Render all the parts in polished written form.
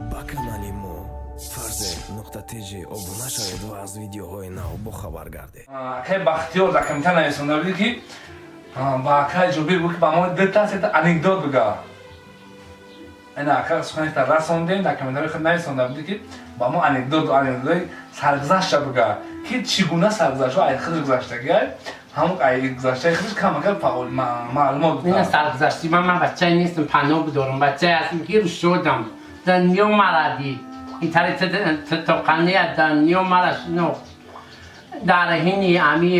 Ба канали мо Фарзе.тж обуна шавед ва аз видеоҳои нав бохабар гардед. Акай Бахтиёр дар комментар нависонда будӣ, ки ба акай Ҷобир буд, ки ба мо дута сета анекдот бига. Ина, ака, суханета расондем. Дар комментари худ нависонда будӣ, ки ба мо анекдот, анекдотои саргузашта бига, ки чӣ гуна саргузаштҳо ай худаш гузаштагиай, ҳамон ай гузаштаи худаш камака фаъол маълумот. Ина, саргузашти ман бачае нестам, паноҳ бидорам, бачае ҳастам, ки рӯшодам. Дунё мара дид, итари тоқания дунё мара шинохт. Дар ҳини ами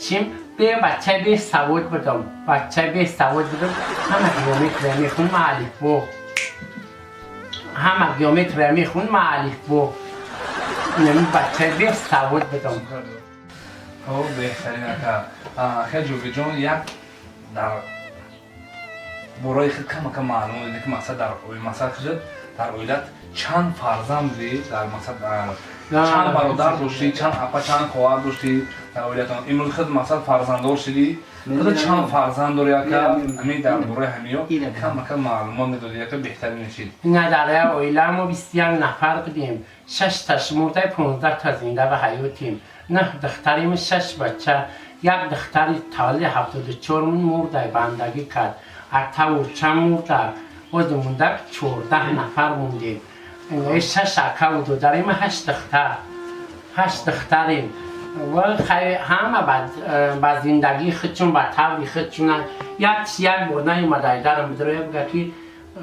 чим бе бачаи бесавод будам, бачаи бесавод будам. Ҳама геометрия мехун, ма алифбо, ҳама геометрия мехун, ма алифбо. Инами бачаи бесавод будам. Хоб, беҳтарин, ака. Акай Ҷобирҷон, як дар бораи худ камака маълумот дида, ки мақсад дар мақсад худат, дар оилат чанд фарзанд будӣ, дар мақсад чанд бародар доштӣ, чанд апа, чанд хоҳар доштӣ дар оилатон? Имрӯз худ мақсад фарзанддор шудӣ, худ чанд фарзанд дорӣ, ака? Ҳамин дар бораи ҳамиё камака маълумот медодӣ, ака, беҳтарин мешид. Ина, дар оила мо 21 нафар будем. Шаш та шумурдаи, 15 та зинда ба ҳаётем. Наҳ духтарим, шаш бача. Як духтари таваллуди 74мун мурдай, бандагӣ кард. Атавурча мурда, боз монда 14 нафар мондем. Шаш акаву додарим, ҳашт духтар, ҳашт духтарем. Ва ҳама ба зиндагии худшон, ба таври худшона. Як як бор наёмада дарам бидроя, бига, ки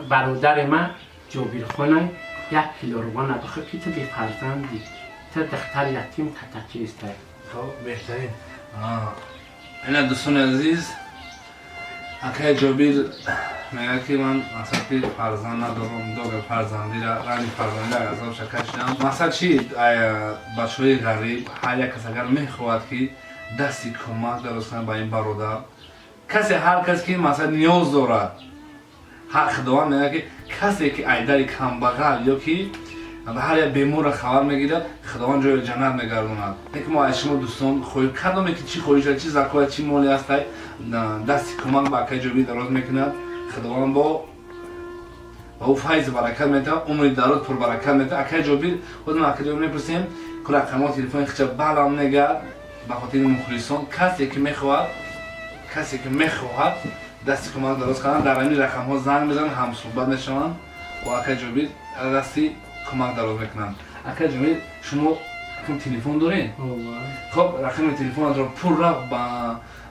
бародари ман Ҷобирхона, як кило равғана бихӯр, ки ту бефарзандӣ, ту духтари ятим катакистай. Хоб, беҳтарин. Ина, дӯстони азиз, акай Ҷобир мегӯяд, ки ман мақсад ки фарзанд надорам, дога фарзандира, ранги фарзандира азобша кашидам. Мақсад чи, бачаҳои ғариб, ҳар як кас агар мехоҳад, ки дасти кӯмак дароз кунад ба ин бародар, касе, ҳар кас ки мақсад ниёз дорад, ҳар Худованд мегӯяд, ки касе ки айдари камбағал ё ки ба ҳар як беморра хабар мегирад, Худованд ҷои ҷаннат мегардонад. Лекин мо аз шумо, дӯстон, хоҳиш кадоме ки чӣ хоҳиша, чӣ закоят, чӣ моле ҳастай, дасти кӯмак ба акаи Ҷобир дароз мекунад, Худованд бо ба ӯ файзу баракат метавад, умри дароз пурбаракат метавад. Акаи Ҷобир, худам акаи Ҷобир мепурсем, ку рақамҳо телефони хича балам негар ба хотири мухлисон. Касе ки мехоҳад, касе ки мехоҳад дасти кӯмак дароз кардан, дар ҳамин рақамҳо занг мезананд, ҳамсӯҳбат мешаванд бо акаи Ҷобир, дасти кӯмак дароз мекунанд. Акаи Ҷобир, шумо рақами телефон доред? Хоб, рақами телефонатро пурра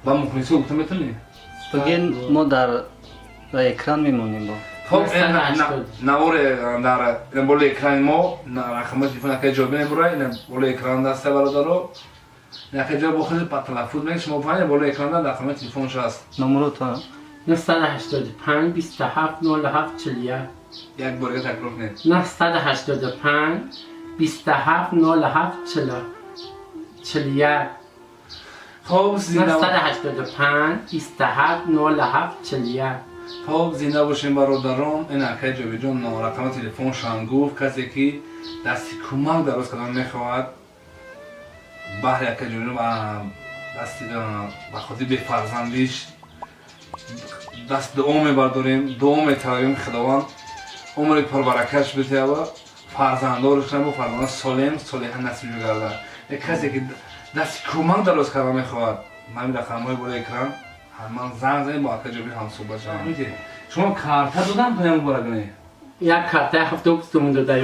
ба мухлисо гуфта метавонӣ? Бигин, мо дар экран мемонем бо. Хоб, навори дар болои экрани мо рақамҳои телефони акаи Ҷобир мебурад. Ина, болои экран даста, бародаро. Акаи Ҷобир бо худи ба талаффуз мегӯяд, шумо фаҳмед, болои экран рақамҳои телефонш ҳаст. Номерото. 985 27 07 41. Як бор дига такрор кунед. 985 27 07 41. Хоб, зинда. 985 27 07 41. Хоб, зинда бошем, бародарон. Ин акаи Ҷобирҷон рақами телефоншам гуфт. Касе ки дасти кӯмак дароз кардан мехоҳад баҳри акаи Ҷобирҷон, дасти ба хотири бефарзандиш даст дуо мебардорем, дуо металабем, Худованд умри пурбаракатш битява, фарзанддорш кунад, бо фарзандон солим солиҳа насиб гардад. Касе ки дасти кӯмак дароз кардан мехоҳад, ҳамин рақамҳои болои экран ҳатман занг занед, бо ака Ҷобир ҳамсӯҳбат шаванд. Шумо карта додам то муборак не? Як картаи 70 сомон дода.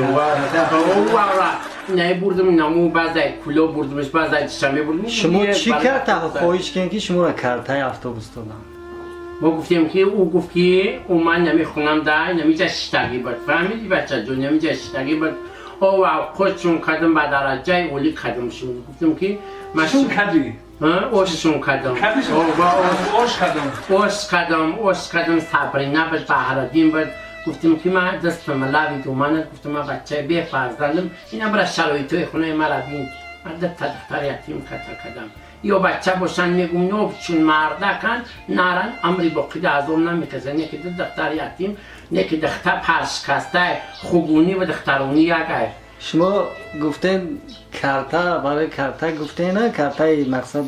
Не, бурдум наму, баъзай куло бурдумш, баъзай чишаме бурдум. Шумо чӣ карта хоҳиш кардем, ки шуморо картаи автобус додам? Мо гуфтем, ки ӯ гуфт, ки ӯ ман намехонам, да намиҷа шиштагӣ буд, фаҳмиди, бачаҷон, намиҷа шиштагӣ буд. О, қочшон кардам, ба дараҷаи олӣ кардамшон. Гуфтам, ки шун кардӣ? Ошшон кардам. Ош кардам. Ош кардам, ош кардам. Сабрина буд, Баҳраддин буд. Гуфтем, ки ман дастам лави доманат. Гуфтам, ман бачаи бефарзандам, ина бара шароитҳои хонаи мара бин. Ман дута духтари ятим ката кардам. Ё бача бошанд, мегум, но чун мардакан наран, амри боқида азоб намекаса. Не ки ду духтари ятим, не ки духтар паршикастай, хугунӣ ва духтаронӣ якай. Шумо гуфтем карта, барои карта гуфтен, картаи мақсад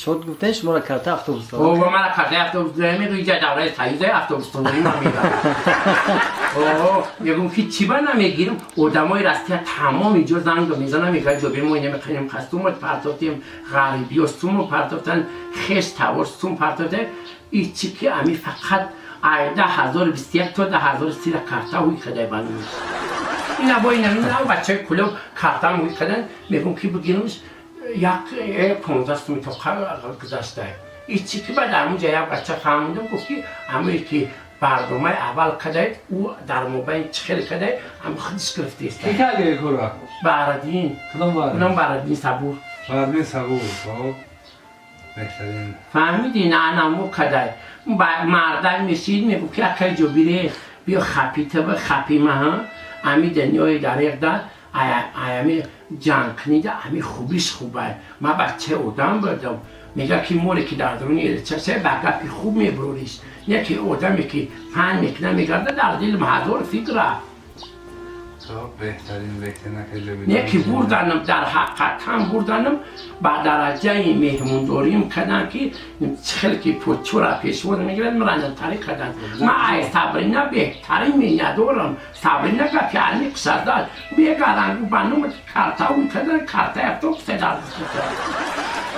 шод гуфтен, шуморо карта автобус дод. О, мара картаи автобус дод. Мегӯ, иҷа давраи союзаи автобус тони ма мебарад. Мегум ки чӣ ба намегирим? Одамои Россия тамом инҷо занг мезанам, мегӯяд ҷобир, мо намехоҳем, сумот партофтем, ғарибиё суму партофтан, хеш тавор сум партофтем. И чӣ ки ами фақат айда 1021 то 1030 карта ҳуй кадай ба номиш. Ина бо ина бачаи кулоб картам ҳуй кадан, мегум ки бигирмш, як 15 суми то гузаштай. И чӣ ки баъд ҳамунҷа як бача фаҳмидам, гуфт ки ҳамое ки барномаи аввал кадаед, ӯ дар мобайн чӣ хеле кадаед, ҳам худиш гирифтааст. Ки карда кора? Баҳраддин. Кадом Баҳраддин? Унам Баҳраддин Сабур. Баҳраддин Сабур, хоб. Беҳтарин. Фаҳмидӣ, на анамо кадай. Мардак мешид, мегуфт ки акай Ҷобире, биё хапита хапима, ҳа, ами дунёи дариқда аями ҷангкунида ами хубиш хубай. Ман бачаи одам будам. Мега ки море ки дар даруни элчаша ба гапи хуб мебурориш. Не ки одаме ки фан мекуна, мегарда, дар дилам ҳазор фикра. Беҳтарин, беҳтарин, акай Ҷобир. Не ки бурданам, дар ҳақиқатан бурданам, ба дараҷаи меҳмондорим кардам ки чӣ хеле ки подшоҳра пешвоз мегирад, мара тариқ карданд. Ман ай Сабрина беҳтарин миннатдорам. Сабрина гапи ани қисадад бегарангу ба номи картауи кардан, картаи автобусе дар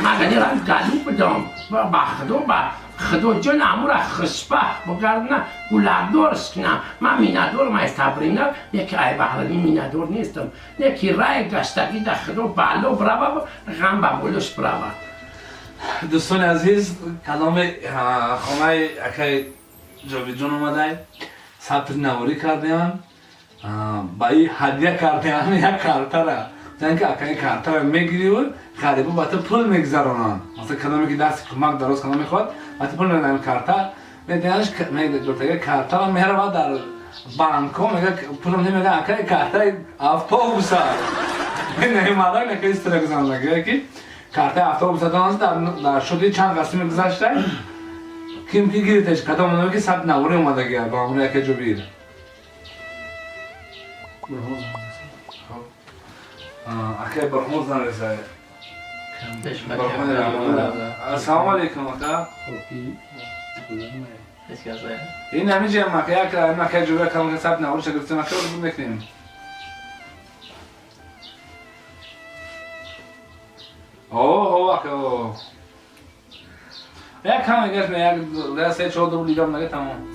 ман ганирам галу будам. Ба худо, ба худо ҷон, амура хушбахт бигардна, гулакдорш кунам. Ман миннатдорам ай Сабрина, яки ай Баҳралӣ миннатдор нестам. Яки рай гаштагӣ да худо бало бирава, ғам ба болош бирава. Дӯстони азиз, каломи хонаи акай Ҷобирҷон омадай, сабти наворӣ кардем, ба и ҳадя кардем як картара. Зан ки акай картара мегириву ғарибо ба ту пул мегузаронанд. Масалан, кадоме ки дасти кӯмак дароз кана мехоҳад, ба ту пул медиҳанд, карта медиҳанш, мегӯтага картара мерава дар банкҳо, мега пулам немега, акай картаи автобуса. Немарак нака истира гузаронда ки картаи автобуса донад, дар шуди чанд қасми гузашта ким ки гирифташ, кадом оно ки сабт наворӣ омадагия ба ҳамроҳи ака Ҷобир. Акай Барҳон занреса. Ассалому алейкум, ака. Ин ҳамиҷа ака як ака Ҷобир калон сабт навориша гирифтем, ака мекунем. О, ака, о. Як кам мегаш, як да се чор дубл дигар мега, тамом.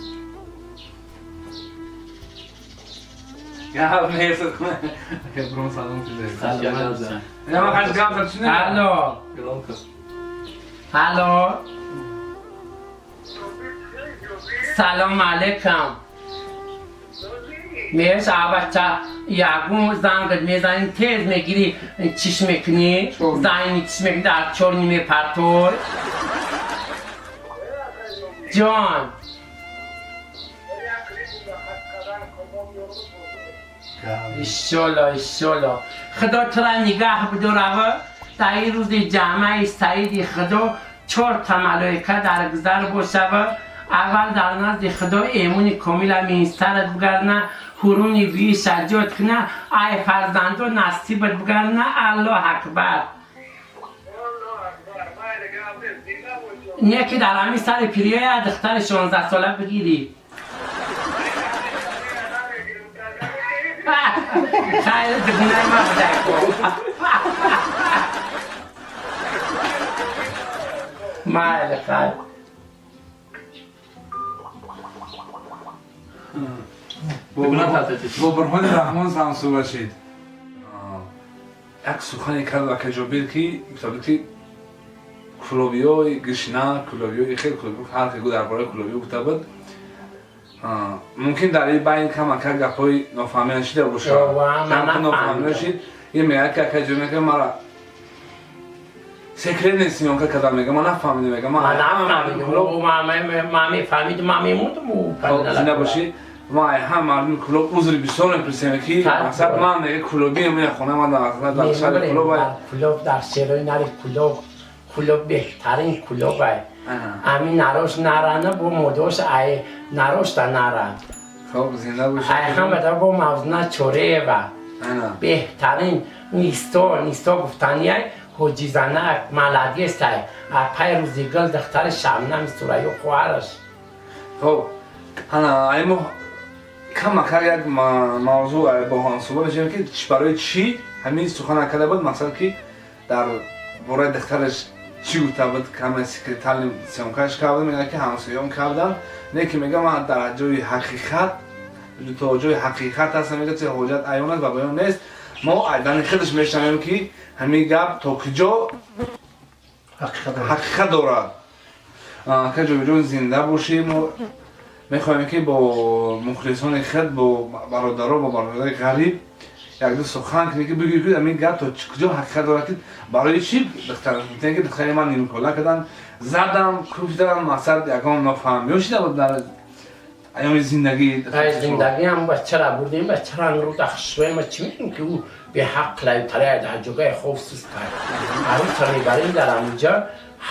Гап нест. Ака Брон, салом чизе. Не, ма хаш гап зад чине? Алло. Алло. Салом алейкум. Меш бача, ягон занг мезанӣ, тез мегирӣ, чиш мекунӣ, занг чиш мекунӣ, дар чор нимепартой. Ҷон. Иншолло, иншолло. Худо тура нигаҳ бидорава. Дар ин рӯзи ҷамъаи саиди Худо чор та малоика дар гузар бошава. Аввал дар назди Худо эмони комила минсарат бугарна, ҳуруни биша ҷод куна, ай фарзандо насибат бугарна. Аллоҳ акбар. Не ки дар ҳамин сари пириёя духтари 16-сола бигирӣ. Хайр, дугунаи ма будай. Майли, хайр. Бо Бурҳони Раҳмон самсу бошед. Як сухане кард ака Ҷобир ки гуфта ки кулобиёи гишна, кулобиёи хел кулоби ҳар ки дар бораи кулобиё гуфта буд. Мумкин дар ин байн кам ака гапҳои нофаҳмида шида бошад. Нофаҳмида шид. Ин мега ки ака Ҷобир мега мара секрет нест, съёмка кардам, мега ман нафаҳмидам, мега ман ман мефаҳмидам, ман мемондам. Зинда бошӣ. Ма ҳам мардуми Кулоб узри бисёр мепурсем ки мақсад ман мега кулобиам, я хона ман дар шаҳри Кулоб. Кулоб дар шерои нари Кулоб, Кулоб беҳтарин кулоб ай. Ами нарош нарана бо модош ай нарошта нара. Хоб, зинда бошӣ. Ай ҳамада бо Мавзуна Чореева. Беҳтарин нисто, нисто гуфтанияй ҳоҷизанак молодец ай. Апай Рӯзигул духтари Шабнами Сурайё хоҳараш. Хоб, ҳана ай мо Камакак як мавзӯъ бо ҳам суҳбат мешавем, ки барои чӣ ҳамин сухан карда буд, мақсад ки дар бораи духтараш чӣ гуфта буд, каме секретарный съёмка ш карда, мегӯяд ки ҳамсоём кардан, не ки мега ман дар ҷои ҳақиқат, то ҷои ҳақиқат ҳастам, мега чи ҳоҷат аён аст ва баён нест. Мо айдани худаш мешунавем, ки ҳамин гап то куҷо ҳақиқат дорад. Ака Ҷобирҷон, зинда бошӣ. Мо мехоҳем, ки бо мухлисони худ, бо бародаро, бо бародарои ғариб якду сухан кунӣ, ки бигӯӣ, ки ҳамин гап то куҷо ҳақиқат дорад, ки барои чӣ духтар гуфтем, ки духтари ман нимкола карданд, задам, куфтам, мақсад ягон нофаҳмиё шида буд дар айёми зиндагӣ. Ай зиндагиам бачара бурдем, бачара рӯда хушрӯй. Ма чӣ мекунем, ки ӯ беҳақ лайтарая дар ҷогаи хоб суст кард. Арӯса мебарем, дар амуҷа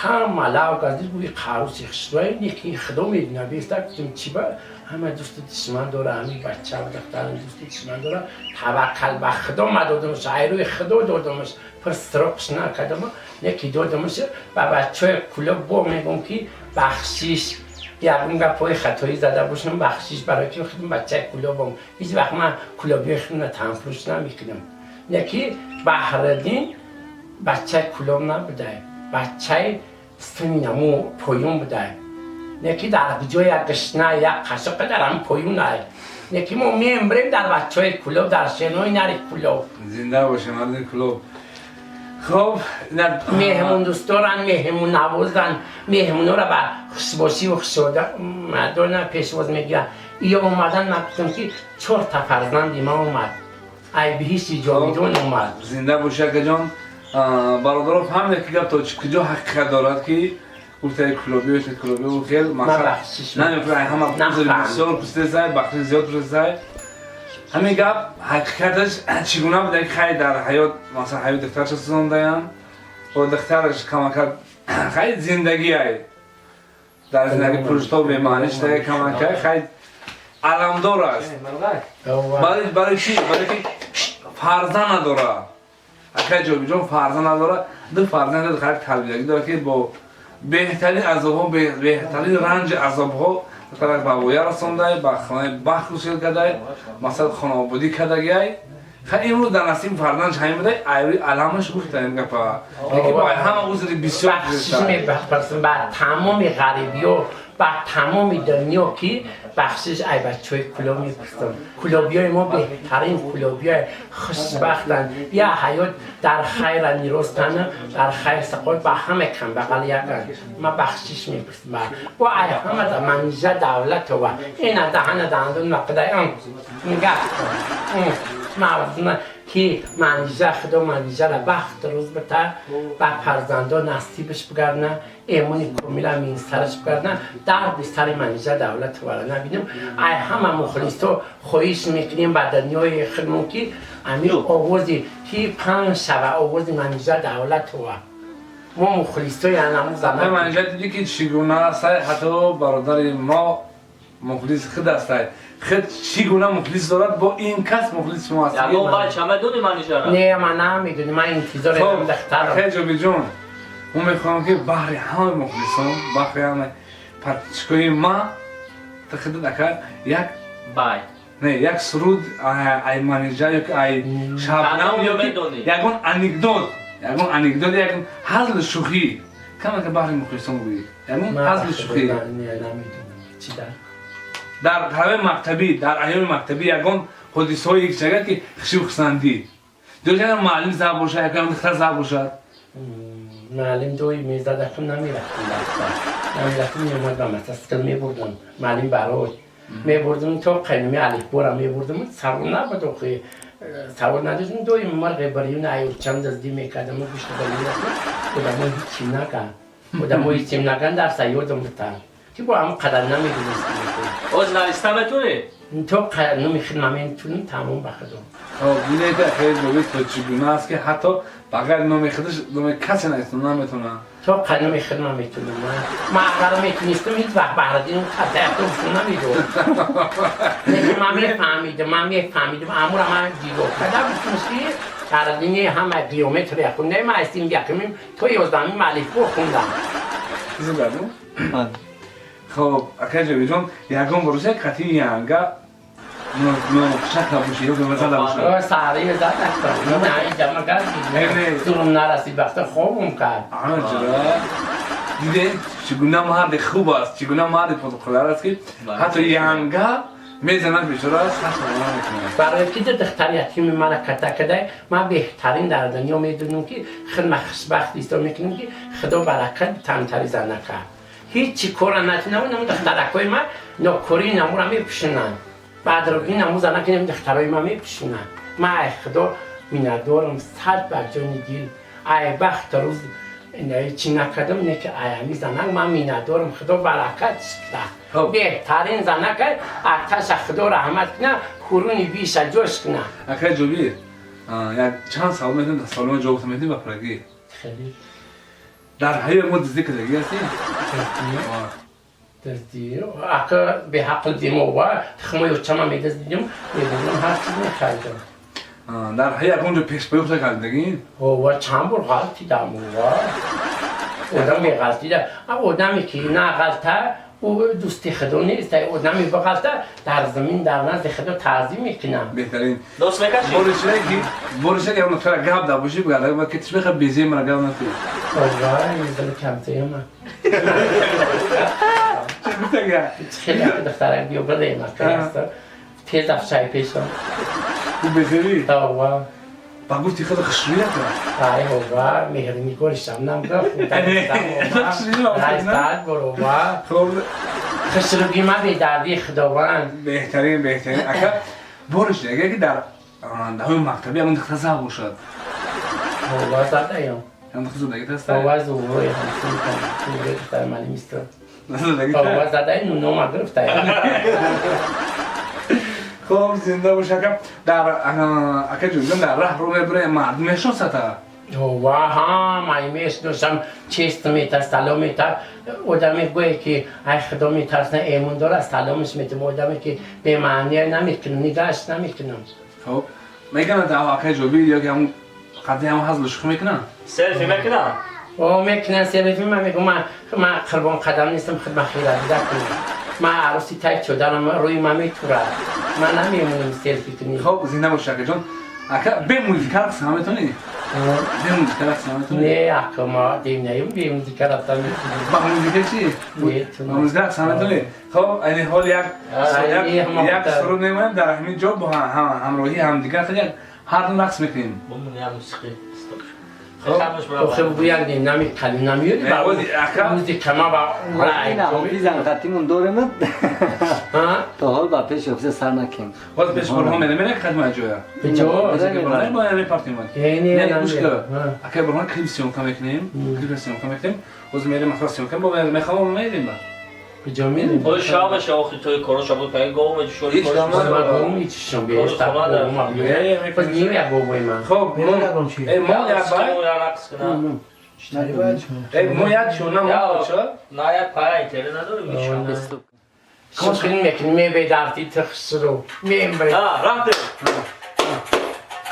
ҳама лав газид, гӯи қаруси хушрӯй неки худо медуна беста. Гуфтем, чӣ ба ҳама дӯсту душман дора, ҳамин бача духтарам дӯсту душман дора. Таваккал ба худо, ма додамаш, айрӯи худо додамаш, пир сироқш накардам, неки додамаш ба бачаҳои Кулоб. Бо мегӯм, ки бахшиш, ягон гапҳои хатоӣ зада бошам, бахшиш, барои ки худам бачаи Кулобам. Ҳеҷ вақт ман кулобиёи худна танфурӯш намекунам. Яки Баҳриддин бачаи Кулоб набудай, бачаи синаму поён будай, яки дар ҷо як гишна, як қашиқа дар ҳам поёнай, яки мо мембрем дар бачаҳои Кулоб, дар шенои нари Кулоб. Зинда боше марди Кулоб. Хоб. Меҳмон дӯстдоранд, меҳмон навозанд, меҳмонора ба хушбошиву хушомадона пешвоз мегиранд. Ё омадан, ман гуфтам, ки чорта фарзанди ман омад, ай биҳишти ҷовидон омад. Зинда боши, акаҷон. Бародаро, фаҳмидед, ки гап то куҷо ҳақиқат дорад, ки гуфтаи кулобиё, кулобиё хел намекунад, ҳама бисёр пустесай, бахшиш зиёд пустесай. Ҳамин гап ҳақиқаташ чӣ гуна буда, ки хай дар ҳаёт, масалан, ҳаёт духтарша сӯзондаям, бо духтараш камакак хай зиндагиай, дар зиндагӣ пушто бемаънӣ шуда, камакак хай аламдор аст. Барои чӣ? Барои ки фарзанд надора. Акай Ҷобиҷон фарзанд надора, ду фарзанд духтар тарбиягӣ дора, ки бо беҳтарин азобҳо, беҳтарин ранҷи азобҳо духтарак ба воя расондай, ба хонаи бахт гусел кардай, масалан, хонаободӣ кардагиай. Хай, имрӯз дар насиби фарзандаш ҳамин будай, айрӯи аламаш гуфта ин гапа, лекин бо ҳама узри бисёр. Бахшиш мепурсам ба тамоми ғарибиё, ба тамоми дунё, ки бахшиш ай бачаҳои Кулоб мепурсам. Кулобиёи мо беҳтарин кулобиёи хушбахтанд. Я ҳаёт дар хайра ниростана, дар хайр сақот, ба ҳама камбағал яканд. Ма бахшиш мепурсам бо ай ҳама да Манижа Давлатова, ина даҳана дандон мақдай нигах мавзуна, ки Манижа, худо Манижара бахт рӯз бита, ба фарзандо насибаш бигардна, эмони комила минсараш бигардна, дарди сари Манижа Давлатовара набинем. Ай ҳама мухлисо хоҳиш мекунем ба дунёи худмон, ки ами овози ки панҷ шава, овози Манижа Давлатова. Мо мухлисои анаму заман. Манижа, дидӣ, ки чӣ гуна астай? Ҳатто бародари мо мухлис худ астай, худ чӣ гуна мухлис дорад, бо ин кас мухлис шумо аст. Ягон бача медони Манижара? Не, ман намедонам, ман интизор духтарам. Акай Ҷобиҷон, мо мехоҳам, ки баҳри ҳамаи мухлисон, баҳри ҳамаи подписчик ои ма, ту худат, ака, як бай. Не, як суруд ай Манижа ё ай Шабнам ё ягон анекдот, ягон анекдот, ягон ҳазлу шӯхӣ камака баҳри мухлисон гӯӣ, ягон ҳазлу шӯхӣ. Дар ҳаёи мактабӣ, дар айёми мактабӣ ягон ҳодисаҳое шагад, ки хуши хурсандӣ ё муаллим зад бошад, ягон духтар зад бошад. Муаллим дои мезадакум, намерафтам дарса, намерафтам. Меомад, ба мотоцикл мебурдам, муаллим барой мебурдам, то қайноми алифбора мебурдам. Савол набуд охи, савол надоштам. Дои марғи барюн аюрчам даздӣ мекардам, гӯшт мерафтам. Одамо ҳичи наган, одамо ҳичим наган, дарса ёдам бутан, ки бо ҳамон қадар намедонистам. Оз нависта метонӣ? То номи хидма метунам, тамом, ба худо. Хоб, бинед, хеле ҷолиб, то чӣ гуна аст, ки ҳатто ба ғайри номи худаш номи касе наметонад. То номи хидма метунам. Ман агар метунистам, ҳеҷ вақт Баҳраддин катаятовсу намедод. Лекин ман мефаҳмидам, ман мефаҳмидам, амура ман дидо када гуфтам, ки Баҳраддини ҳама геометрия хунда, ман аз синфи якумим то 11-ми алифбо хондам. Хоб, акай Ҷобиҷон, ягон бор шуда қатъи янга Ношакла боши ё зада боша. Сари зада не, инҷа магар зурм нарасид, вақта хобум кард. Ҷура дидем, чӣ гуна марди хуб аст, чӣ гуна марди подқулар аст, ки ҳатто янга мезанад, бечора саршона мекунад. Барои ки духтари ятими мана ката кадай, ман беҳтарин дар дунё медонам, ки худ ма хушбахт ҳисоб мекунам, ки Худо баракат тамтари занака. Ҳечи кора натинаму наму духтаракои ма нокории намура мепӯшинанд. Баъдроги наму занаки нами духтарои ма мепӯшинанд. Ма ай Худо миннатдорам сад бар ҷони дил. Ай бахт рӯз чӣ накардам, не ки ай ҳами занак ман миннатдорам, Худо баракат кунад. Беҳтарин занак, аташа Худо раҳмат кунад, ҳуруни биша ҷош кунад. Акай Ҷобир, як чанд савол метавонем, саволҳо ҷавоб метавонем ба пурагӣ. Дар ҳаёт мо дуздӣ кардагӣ ҳастӣ? Дуздӣ? Ака, беҳақл димова, тухмои очама медаздидим, медаздидим, ҳар чиз мехаридам. Дар ҳаёт ягон ҷо пешпои худа кардагӣ? Ова, чанд бор ғалтидам, ова. Одам меғалтида. Одаме ки нағалта, ӯ дӯсти Худо нест. Одаме бағалта, дар замин дар назди Худо таъзим мекунам. Беҳтарин. Дӯст мекашӣ? Боришаки, боришаки ягон нуктара гап да бошӣ, бигар, ки тиш меха безе мара гап нафи. Ова, зили камтаяма. Чӣ гуфтага? Хеле духтарак биё бирем, ака. Тез афшай пешам. Ӯ безерӣ? Ова. Ба гуфти худ хушрӯята? Ай, ова, меҳрнигори шабнам гуфт. Сад бор, ова. Хуб. Хушрӯгӣ ма бедардии Худованд. Беҳтарин, беҳтарин. Ака, бориш агар ки дар даҳои мактабӣ ягон духтар зав бошад? Ова, задаям. Ягон духтар задагит аст? Ова, зуврои ҳамсинфам, зуврои духтари маълимистон. Ова, задаи нунома гирифтаям. Хуб, зинда бош, ака. Дар ака Ҷонҷон, дар раҳ рӯ мебурем, мардум мешиносата? Ова, ҳамаи мешиносам, чест мета, салом мета. Одаме гӯе ки ай Худо метарсна, эмон дора, саломаш метам. Одаме ки бемаъния намекунам, нигаҳаш намекунам. Хуб, мекунад акаи Ҷобир ё ки ҳамун қадри ҳамун ҳазлу шӯхӣ мекунанд? Селфи мекунанд? О, мекунанд селфи. Ман мегӯм, ман қурбон қадам нестам, худ ман хира дида кунам. Ман арӯси тай чодарам, рӯи ман метурад. Ман намемонам селфи кунӣ. Хуб, зинда бош, акаҷон. Ака, бе музика рақс наметонӣ? Бе музика рақс наметонӣ? Не, ака, ма демнаем, бе музика рафта метонам. Ба музика чӣ? Ба музика рақс наметонӣ? Хуб, айни ҳол як суруд мемонем дар ҳамин ҷо, бо ҳамроҳии ҳамдигар як ҳар ду рақс мекунем. Мусиқӣ. Охе, буяк нами калим намиёри ба музика ма ба. Ҳофизам қатимон дорем, то ҳол ба пеши ҳофиза сар накем. Боз пеш Бурҳон мерем, мерем хадма ҷоя. Куҷо? Бо мепартем. Не, гӯш кун. Акай Бурҳон, клип съёмка мекунем, клип съёмка мекунем. Боз мерем, масалан, съёмка бо мехоҳам, мерем ба. Куҷо мерем? Оё шаб меша, охи тои коро шаб кай гов меҷушори. Ҳеҷ гап Ма гов мечишам, беста. Боз меоя говои ман. Хуб, мо як бай рақс кунам. Мо як шона мо ча? На, як пая интернет надорем. Шӯхӣ мекунӣ, мебедарди тихсру. Мембре. А, рафтем.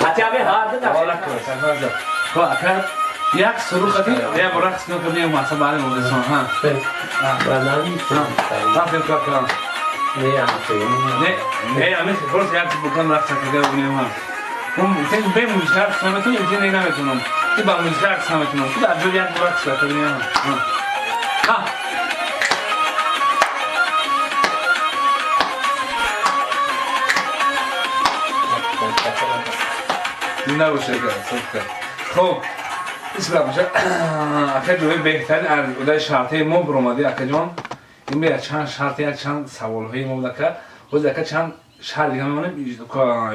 Хотя бы ҳар ду. Хуб, ака, як суруд хати як рақс кунем, ки маса барем одисон, ҳа. Рафтем, кор кунам. Не, Не, не, ами просто як букам рақс карда бинем, ҳа. Мумкин бе музика рақс наметонам, мумкин не, наметонам. Ки ба музика рақс наметонам. Ки дар ҷои як рақс карда бинем, ҳа. Ҳа. Зинда бош, ака, садқа. Хуб, ислам боша. Ака ҷои, беҳтарин аз удаи шартаи мо биромадӣ, акаҷон. Ин бе чанд шарт, як чанд саволҳои мо буд, ака. Боз, ака, чанд шарт дига мемонем,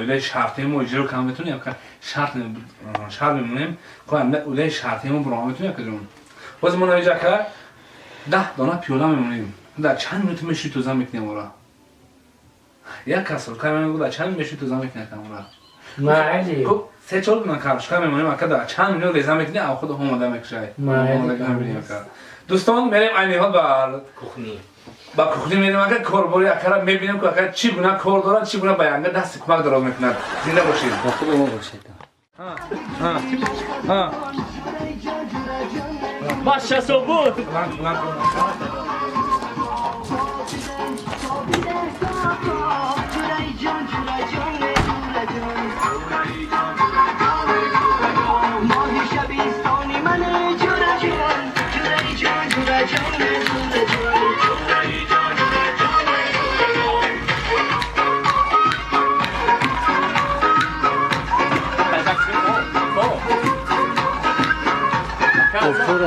удаи шартаи мо иҷро кам метонем, ака, шарт мемонем. Хуб, удаи шартаи мо бирома метонем, акаҷон. Боз мо навиҷа, ака, 10 дона пиёла мемонем. Дар чанд минут мешӯи, тоза мекунем ора? Як касолка мемонем, дар чанд мешӯи, тоза мекунем, ака, ора? Майли. Хуб, се чор дона картошка мемонем, ака, дар чанд минут реза мекунӣ, а худ омода мекушай. Дӯстон, мерем айни ҳол ба Кухни. Ба кухни мерем, ака, корбори акара мебинем, ки ака чӣ гуна кор дорад, чӣ гуна ба янга дасти кӯмак дароз мекунад. Зинда бошед. Ба худи мо бошед. Ҳа. Баша собут. Баланд, баланд.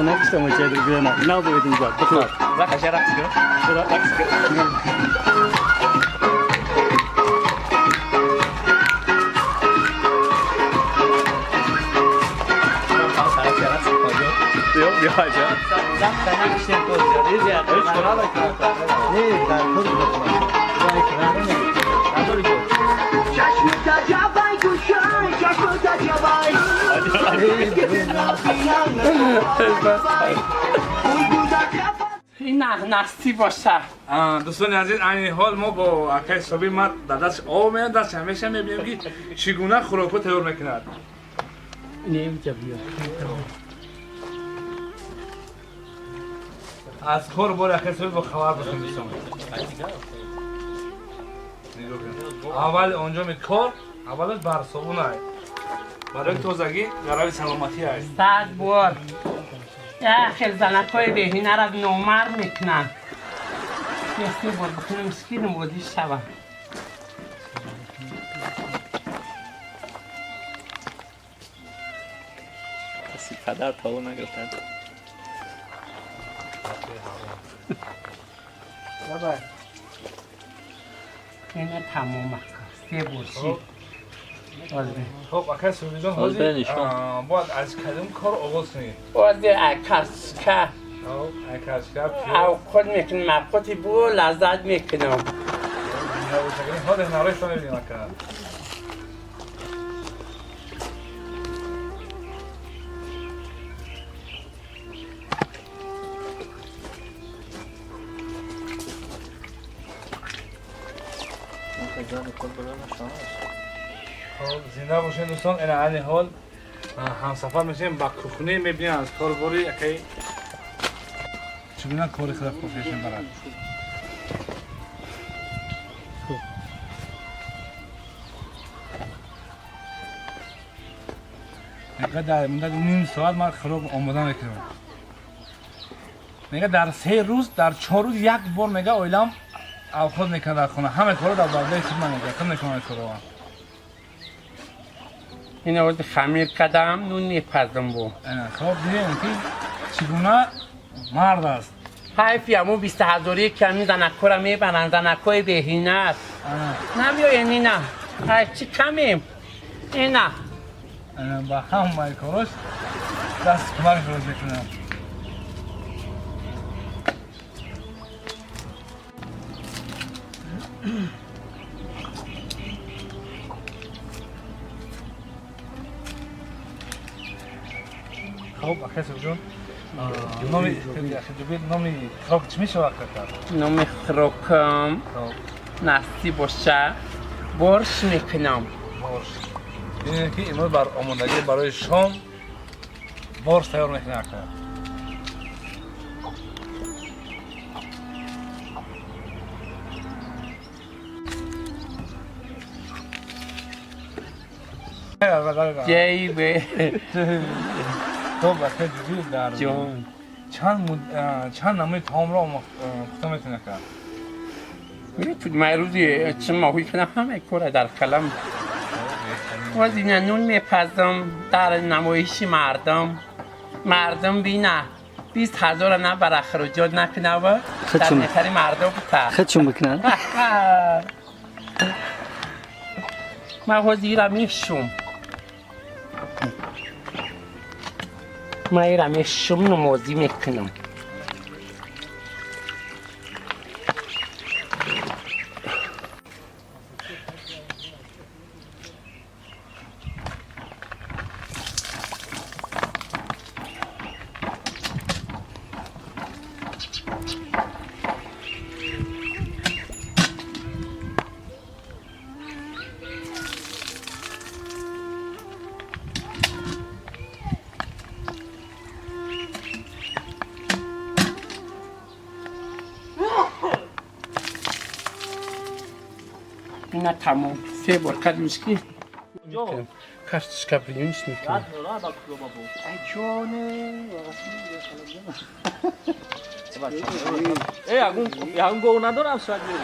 накуштам чай бирана. Набояд инҷа. Бихӯр. Рақс рақс кун. Рақс кун. این نستی باشه. دوستان عزیز، عین حال ما با اکای صبح ما داداش آب میاد دست همیشه میبینیم که چگونه خوراکو تیار میکند. نمی‌تونم بیا. از کار بار اکای صبح با خبر باشیم دوستان. اول انجام کار اولش بر صابون است. برای تازگی برای سلامتی است. 100 بار. خیلی زنکای بهینه را نامرد میکنن. یه بار بکنم مسکینم بودی شوم. کسی پدر تا اون نگرفتن. بابا اینه تمام سه بار. خب اکای سوری جان، حاضر باید از کدام کار آغاز کنید؟ باید اکاسکا. اکاسکا او خود میکنم، مبخوتی بو لذت میکنم. حاضر نرای شما میبینیم اکا. زنده باشین دوستان. این عین حال همسفر میشیم با کخونه میبینیم از کار باری اکی چگونه کار خلاف پیش میبرد. میگه در مدت نیم ساعت ما خوراک آماده میکنیم. میگه در 3 روز در 4 روز یک بار میگه اولم خود میکنه در خونه همه کارو در برده خود من میگه خود میکنه کارو. این آورد خمیر کردم نون میپزم بو. خب دیدیم که چگونه مرد است. حیفی همون 20,000 کمی زنکو را میبرن، زنکوی بهینه است. نمیای نه چی کمیم اینا. با هم کاراش دست کمک روز میکنم. خب اخی جون، نامی خوراک چی میشه وقت کرد؟ نام خوراکم نستی باشه برش میکنم. برش. اینه که امروز بر آمادگی برای شام برش تیار میکنه اخی. جیبه. خب اخی جوی در چند نمونه طعام را پخته میتونه کرد؟ میتونی من روزی چه ماهی کنم همه کار در کلم. باز اینا نون میپزم در نمایش مردم. مردم بینه 20,000 نه بر اخراجات نکنه و در نظر مردم بته. خودشون بکنن. من حاضر را میشم. من ایرم شم نمازی میکنم. نه تمام سه بار قد میشکی کارتشکا بریونش میکنم. ای گو ندارم ساعت میری.